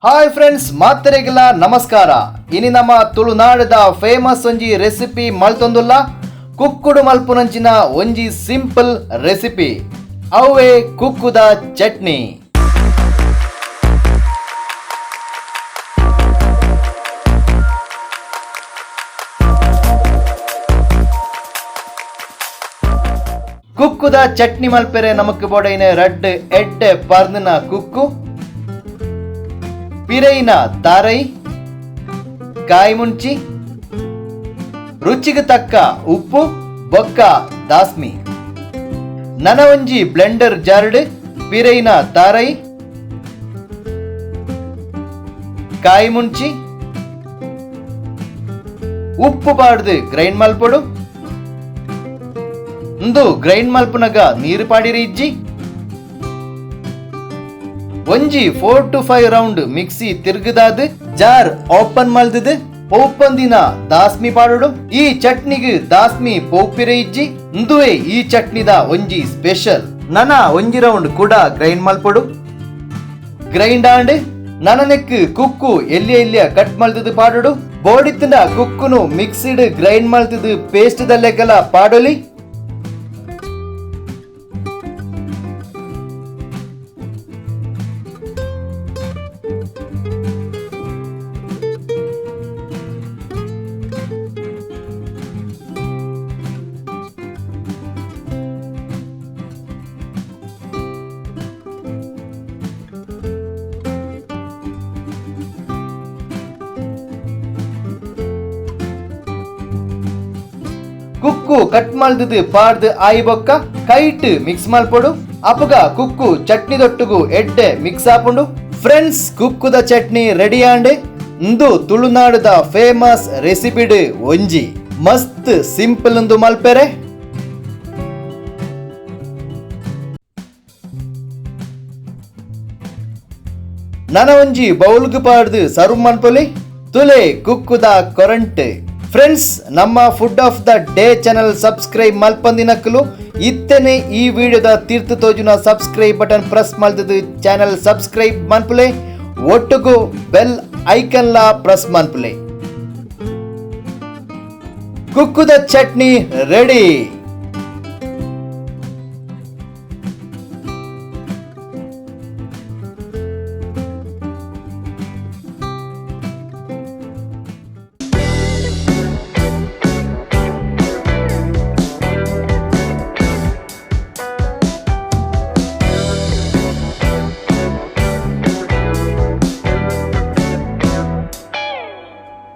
Hi friends, ಮಾತರೆಗಿಲ್ಲ ನಮಸ್ಕಾರ. ಇನಿ ನಮ್ಮ ತುಳುನಾಡದ ಫೇಮಸ್ ಒಂಜಿ ರೆಸಿಪಿ ಮಲ್ತೊಂದುಲ್ಲ, ಕುಕ್ಕುಡು ಮಲ್ಪುನಂಚಿನ ಒಂಜಿ ಸಿಂಪಲ್ ರೆಸಿಪಿ, ಅವೇ ಕುಕ್ಕುದ ಚಟ್ನಿ. ಕುಕ್ಕುದ ಚಟ್ನಿ ಮಲ್ಪೆರೆ ನಮಕ್ ಬೋಡೈನೆ ರಡ್ಡ್ ಎಡ್ಡೆ ಪರ್ಂದಿನ ಕುಕ್ಕು, ಪಿರೈನ ತಾರೈ, ಕಾಯಿ ಮುಂಚಿ, ರುಚಿಗೆ ತಕ್ಕ ಉಪ್ಪು, ಬೊಕ್ಕ ದಾಸ್ಮಿ. ನನ ಒಂಜಿ ಬ್ಲೆಂಡರ್ ಜಾರ್ಡ್ ಪಿರೈನ ತಾರೈ, ಕಾಯಿ ಮುಂಚಿ, ಉಪ್ಪು ಪಾಡ್ದು ಗ್ರೈಂಡ್ ಮಲ್ಪೊಡು. ಇಂದು ಗ್ರೈಂಡ್ ಮಲ್ಪುನಗ ನೀರು ಪಾಡಿರಿ ಇಜ್ಜಿ. ಒಂಜಿ 4 to 5 round mixie ತಿರ್ಗದಾದ್ jar open ಮಲ್ದದು open ದಿನ ದಾಸ್ಮಿ ಪಾಡೋಡು. ಈ ಚಟ್ನಿಗ್ ದಾಸ್ಮಿ ಪೋಪಿರೆ ಇಜ್ಜಿ. ಇಂದುವೆ ಈ ಚಟ್ನಿದ ಒಂಜಿ ಸ್ಪೆಷಲ್. ನನ ಒಂಜಿ ರೌಂಡ್ ಕೂಡ ಗ್ರೈಂಡ್ ಮಲ್ಪೊಡು. ಗ್ರೈಂಡ್ ಆಂಡ್. ನನನೆಕ್ ಕುಕ್ಕು ಎಲ್ಲಿಯ ಎಲ್ಲಿಯ ಕಟ್ ಮಲ್ದದು ಪಾಡೋಡು. ಬೋಡಿತ್ತಿನ ಕುಕ್ಕುನು ಮಿಕ್ಸಿಡ್ ಗ್ರೈಂಡ್ ಮಲ್ತದು ಪೇಸ್ಟ್ ದಲ್ಲೆಕಲ ಪಾಡೊಲಿ. ಕುಕ್ಕು ಕಟ್ ಮಲ್ದದು ಪಾಡ್ದು ಆಯಿ ಬೊಕ್ಕ ಕೈಟ್ ಮಿಕ್ಸ್ ಮಲ್ಪೊಡು. ಅಪಗ ಕುಕ್ಕು ಚಟ್ನಿ ದೊಟ್ಟುಗು ಎಡ್ಡೆ ಮಿಕ್ಸ್ ಆಪುಂಡು. ಫ್ರೆಂಡ್ಸ್, ಕುಕ್ಕುದ ಚಟ್ನಿ ರೆಡಿ ಆಂಡ್. ಇಂದು ತುಳುನಾಡುದ ಫೇಮಸ್ ರೆಸಿಪಿಡ್ ಒಂಜಿ. ಮಸ್ತ್ ಸಿಂಪಲ್ ಇಂದು ಮಲ್ಪೆರೆ. ನನ ಒಂಜಿ ಬೌಲ್ಗ್ ಪಾಡ್ದು ಸರ್ವ್ ಮನ್ಪೊಲಿ. ತುಲೆ ಕುಕ್ಕುದ ಕೊರಂಟೆ. ಫ್ರೆಂಡ್ಸ್, ನಮ್ಮ Food of the Day channel subscribe ಮಲ್ಪಂದಿನಕ್ಕಲು ಇತ್ತನೆ ಈ ವಿಡಿಯೋದ ತೀರ್ಥ ತೋಜುನ subscribe button press ಮಲ್ತದು channel subscribe ಮನ್ಪುಲೆ. ಒಟ್ಟುಗು ಬೆಲ್ ಐಕನ್ ಲಾ ಪ್ರೆಸ್ ಮನ್ಪುಲೆ. ಕುಕ್ಕುದ ಚಟ್ನಿ ರೆಡಿ.